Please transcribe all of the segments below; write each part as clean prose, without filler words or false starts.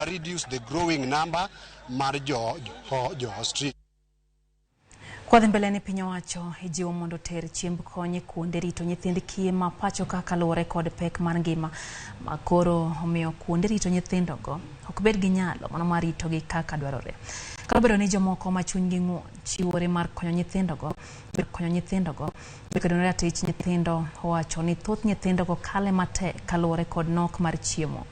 Reduce the growing number mar jo street. Kwadhi mbele ni piny owacho ijiwo mondo oter chiemb kony e kuonde rito nyithind kiye ma pacho ka kaluwore kod pek mar ngima ma koro omiyo kuonde rito nyithindogo ok bed gi nyalo mano mar ritogi kaka dwarore. Kata obedo ni jomoko ma chunygi ng'won chiwore mar konyo nyithindogo kedo ne ratich nyithindo owacho ni thoth nyithindogo kale matek kaluwore kod nok mar chiemo.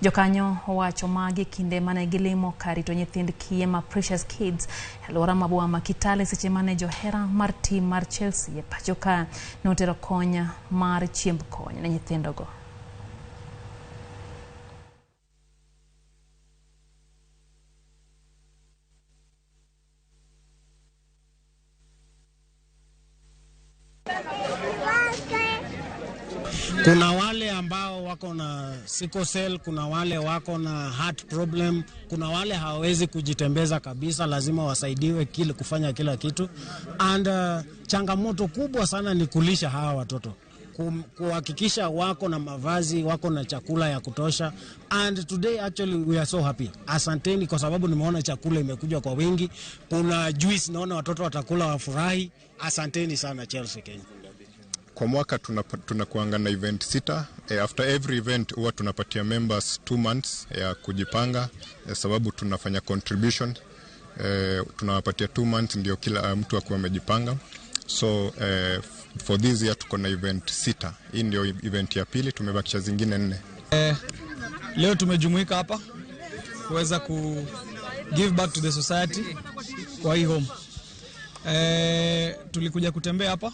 Jokanyo owacho magi kinde mane gilimo kar rito nyithind kiye ma Precious Kids e alwora ma boma ma Kitale seche mane johera mar tim mar Chelsea e pacho ka notero kony mar chiemb kony ne nyithindogo. Kuna wale ambao wako na sickle cell, kuna wale wako na heart problem, kuna wale hawawezi kujitembeza kabisa, lazima wasaidiwe kile kufanya kila kitu. And changamoto kubwa sana ni kulisha hawa watoto, kuhakikisha wako na mavazi, wako na chakula ya kutosha. And today actually we are so happy. Asanteni kwa sababu nimeona chakula imekuja kwa wingi. Kuna juice, naona watoto watakula wafurahi. Asanteni sana Chelsea Kenya. Kwa mwaka tunakuanga na event 6. After every event huwa tunapatia members 2 months ya kujipanga, sababu tunafanya contribution. Tunawapatia 2 months ndio kila mtu akuwe amejipanga. So for this year tuko na event 6. Hii ndio event ya pili, tumebakisha zingine 4. Leo tumejumuika hapa kuweza ku give back to the society kwa hii home. Tulikuja kutembea hapa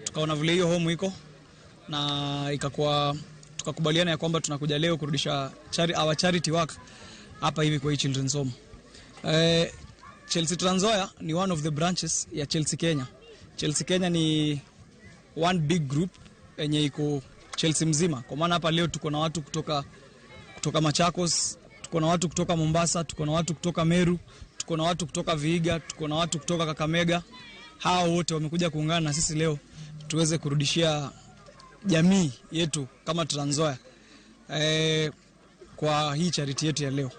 tukaona vile hiyo home iko na ikakuwa tukakubaliana ya kwamba tunakuja leo kurudisha our charity work hapa hivi kwa hii children's home. Chelsea Trans Nzoia ni one of the branches ya Chelsea Kenya. Chelsea Kenya ni one big group yenye iko Chelsea mzima. Kwa maana hapa leo tuko na watu kutoka Machakos, tuko na watu kutoka Mombasa, tuko na watu kutoka Meru, tuko na watu kutoka Vihiga, tuko na watu kutoka Kakamega. Hao wote wamekuja kuungana na sisi leo tuweze kurudishia jamii yetu kama Trans Nzoia kwa hii charity yetu ya leo.